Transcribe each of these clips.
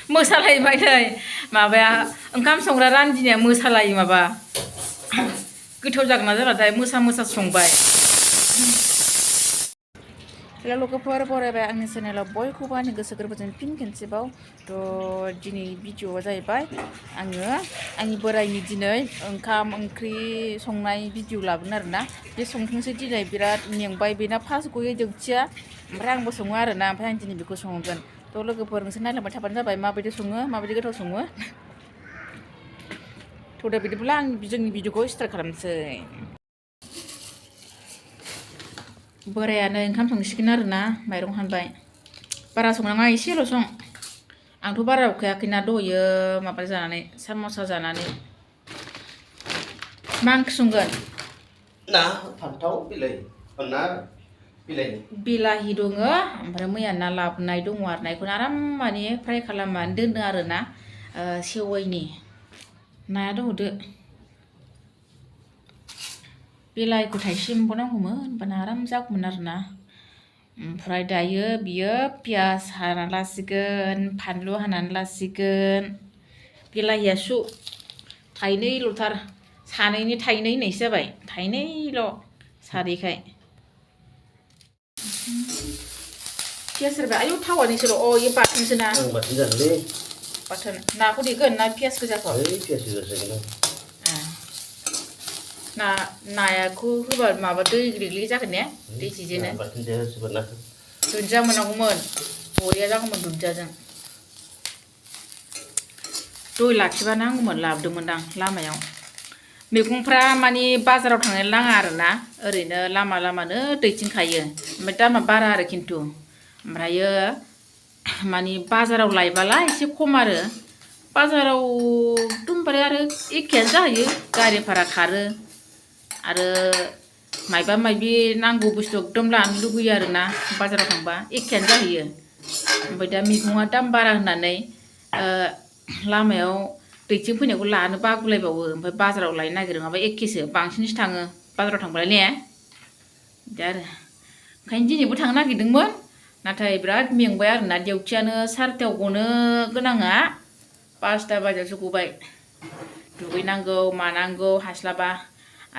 मोसालायबाय नै माबाया ओंखाम संग्रा रान्दिनिया मोसालायो माबा गोथाव जागोन ना जालाथाय मोसा संबाय हेल' लोगोफोर बरायबाय आंनि चेनेलाव बयखौबो आंनि गोसो गोरबोजों फिन खेनसेबाव थ' दिनै भिडिअ'आ जाहैबाय आङो आंनि बोरायनि दिनै ओंखाम ओंख्रि संनाय भिडिअ' लाबोगोन आरोना बे संथोंसै दिनै बिराद मेंबाय बेना फार्स्ट गयो जोंथिया ओमफ्राय आंबो सङो आरोना ओमफ्राय आं दिनै बेखौ संगोन थ' लोगोफोर नोंसोर नायलांबाय थाबानो जाबाय माबायदि सङो माबायदि गोथाव सङो थ' दा बिदिब्ला आं जोंनि भिडिअ'खौ स्टार्ट खालामनोसै बोरायानो ओंखाम संसिगोन आरोना माइरं हानबाय बारा संनाङा एसेल' सं आंथ' बारा उखैयाखैना दहयो माबा जानानै साम'सा जानानै मा ओंख्रि संगोन ना फान्थाव बिलाइ ना बिलाहि दङ ओमफ्राय मैया ना लाबोनाय दङ आरो ना बेखौनो आराम माने फ्राय खालामनानै दोनो आरोना सेवैनि नाया दंदो बिलाइखौ थाइसे मोनबावनांगौमोन होनबाना आराम जागौमोन आरोना ओमफ्राय दायो बियो पियास हाना लासिगोन फानलु हानानै लासिगोन बिलाहिया सु थाइनैल'थार सानैनि थाइनै होननायसो जाबाय थाइनैल' सारैखाय पियास सेरबाय आयौ थावानो एसेल' इयो बाथोनसो ना बाथोन जानोलै बाथोन नाखौ देगोन ना पियास गोजाखौ पियास गोजासो नायाखौ होबा माबा दै ग्लिग्लि जागोन ने दै सिजेनो दुन्दिया मोनांगौमोन बरिया जागौमोन दुन्दियाजों दय लाखिबा नांगौमोन लाबोदोंमोनदां लामायाव मैगंफ्रा माने बाजाराव थांनो नाङा आरोना ओरैनो लामा लामानो दैथिंखायो ओमफ्राय दामा बारा आरो खिन्थु ओमफ्रायो माने बाजाराव लायबाला एसे खम आरो बाजाराव एकदमबारे आरो एखेयानो जाहैयो गारि भारा खारो आरो मायबा मायबि नांगौ बुस्थु एकदम लानो लुगैयो आरोना बाजाराव थांबा एखेयानो जाहैयो ओमफ्राय दा मैगङा दाम बारा होननानै लामायाव दैथिं फैनायखौ लानो बागुलायबावो ओमफ्राय बाजाराव लायनो नागिरो नङाबा एखेसो बांसिनसो थाङो बाजाराव थांबालाय ने बिदि आरो ओंखायनो दिनैबो थांनो नागिरदोंमोन नाथाय बिराद मेंबाय आरोना डिउटियानो 4टायाव गनो गोनाङा 5टा बाजियावसो गबाय दुगैनांगौ मानांगौ हास्लाबा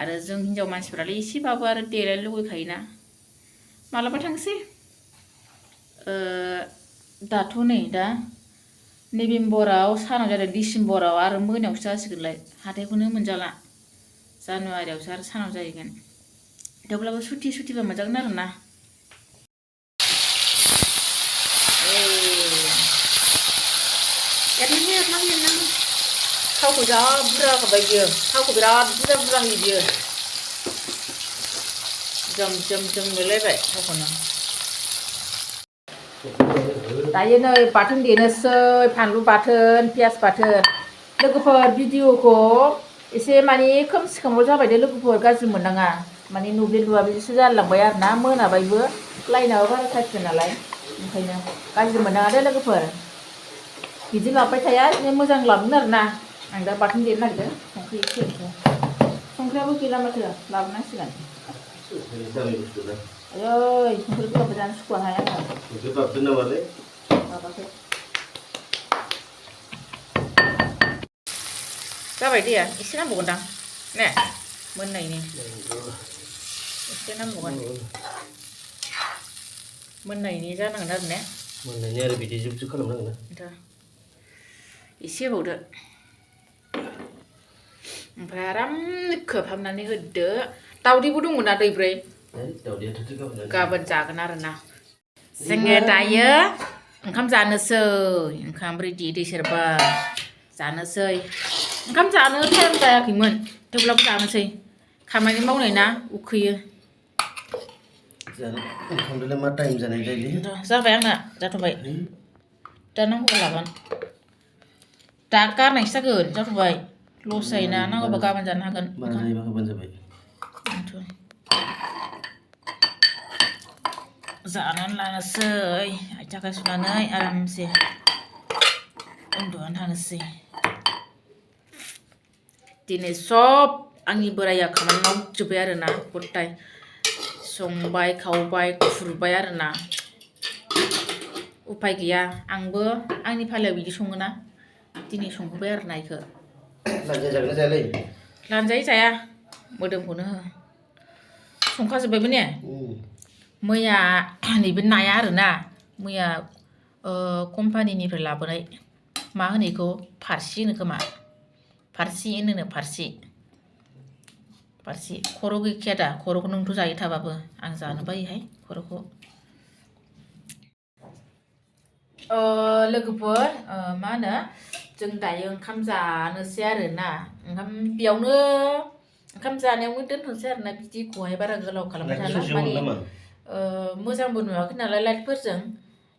आरो जों हिनजाव मानसिफ्रालाय एसेबाबो आरो देलायनो लुगैखायोना मालाबा थांसै दाथ' नै दा नभेम्बराव सानाव जादों डिसेम्बराव आरो मोनायावसो जासिगोनलाय हाथाइखौनो मोनजाला जानुवारियावसो आरो सानाव जाहैगोन थेवब्लाबो सुथिबा मोनजागोन आरोना थावखौ जा बुरजा होबाय बियो थावखौ बिराद बुरजा होयो बियो जोम मोनलायबाय थावखौनो दायो नै बाथोन देनोसै फानलु बाथोन पियास बाथोन लोगोफोर भिडिअखौ एसे माने खोमसि जाबाय दे लोगोफोर गाज्रि मोननाङा माने नुब्ले नुवा बिदिसो जालांबाय आरोना मोनाबायबो लाइनाबो बारा थासिगोन नालाय ओंखायनो गाज्रि मोननाङा दे लोगोफोर बिदि लाबोबाय थाया बिदिनो मोजां लाबोगोन आरोना आं दा बाथोन देनो नागिरदों संख्रि एसे संख्रियाबो गैला माथो लाबोनांसिगोन आयै संख्रि गोबाब जानो सुखुवा हाया आङो माबाखै जाबाय दैया एसे नांबावगोनदां ने मोननायनि एसे नांबावगोन मोननायनि जानांगोन आरो ने मोननायनि आरो बिदि जुब जुब खालामनांगोन एसे होबावदो ओमफ्राय आराम खोबहाबनानै होदो दावदैबो दङ ना दैब्रै गाबोन जागोन आरोना जोङो दायो ओंखाम जानोसै ओंखाम रेडि दै सेरबा जानोसै ओंखाम जानो टाइम जायाखैमोन थेवब्लाबो जानोसै खामानि मावनाय ना उखैयो ओंखामजोंलाय मा टाइम जानाय जायोलै जाबाय आंना जाथ'बाय दा नांगौबा लागोन दा गारनायसो जागोन जाथ'बाय लस जायोना नांगौबा गाबोन जानो हागोन जानानै लानोसै आथिं आखाइ सुनानै आरामसे उन्दुनानै थानोसै दिनै सब आंनि बोराया खामानि मावजोब्बाय आरोना गथाय संबाय खावबाय खुरबाय आरोना उफाय गैया आंबो आंनि फालायाव बिदि सङोना दिनै संहोबाय आरो ना इखो लानजाय जागोन ना जायालै लानजाय जाया मोदोमखौनो हो संखाजोब्बायबो ने मैया नैबे नाया आरोना मैया कम्पानिनिफ्राय लाबोनाय मा होनो इखौ फारसि होनो खोमा फारसि होनो फारसि खर' गैखाया दा खर'खौ नोंथ' जायो थाबाबो आं जानो बायोहाय खर'खौ लोगोफोर मा होनो जों दायो ओंखाम जानोसै आरोना बेयावनो ओंखाम जानायावनो दोनथ'नोसै आरोना बिदिखौहाय बारा गोलाव खालामबाय थाला माने मोजांबो नुवाखै नालाय लाइटफोरजों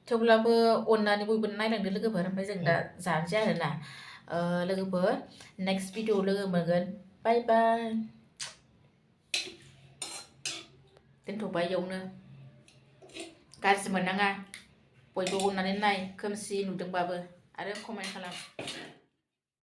थेवब्लाबो अननानै बयबो नायलांदो लोगोफोर ओमफ्राय जों दा जानोसै आरोना लोगोफोर नेक्स्ट भिडिअ लोगो मोनगोन बाय बाय दोनथ'बाय इयावनो गाज्रि मोननाङा बयबो अननानै नाय खोमसि नुदोंबाबो आरो कमेन्ट खालाम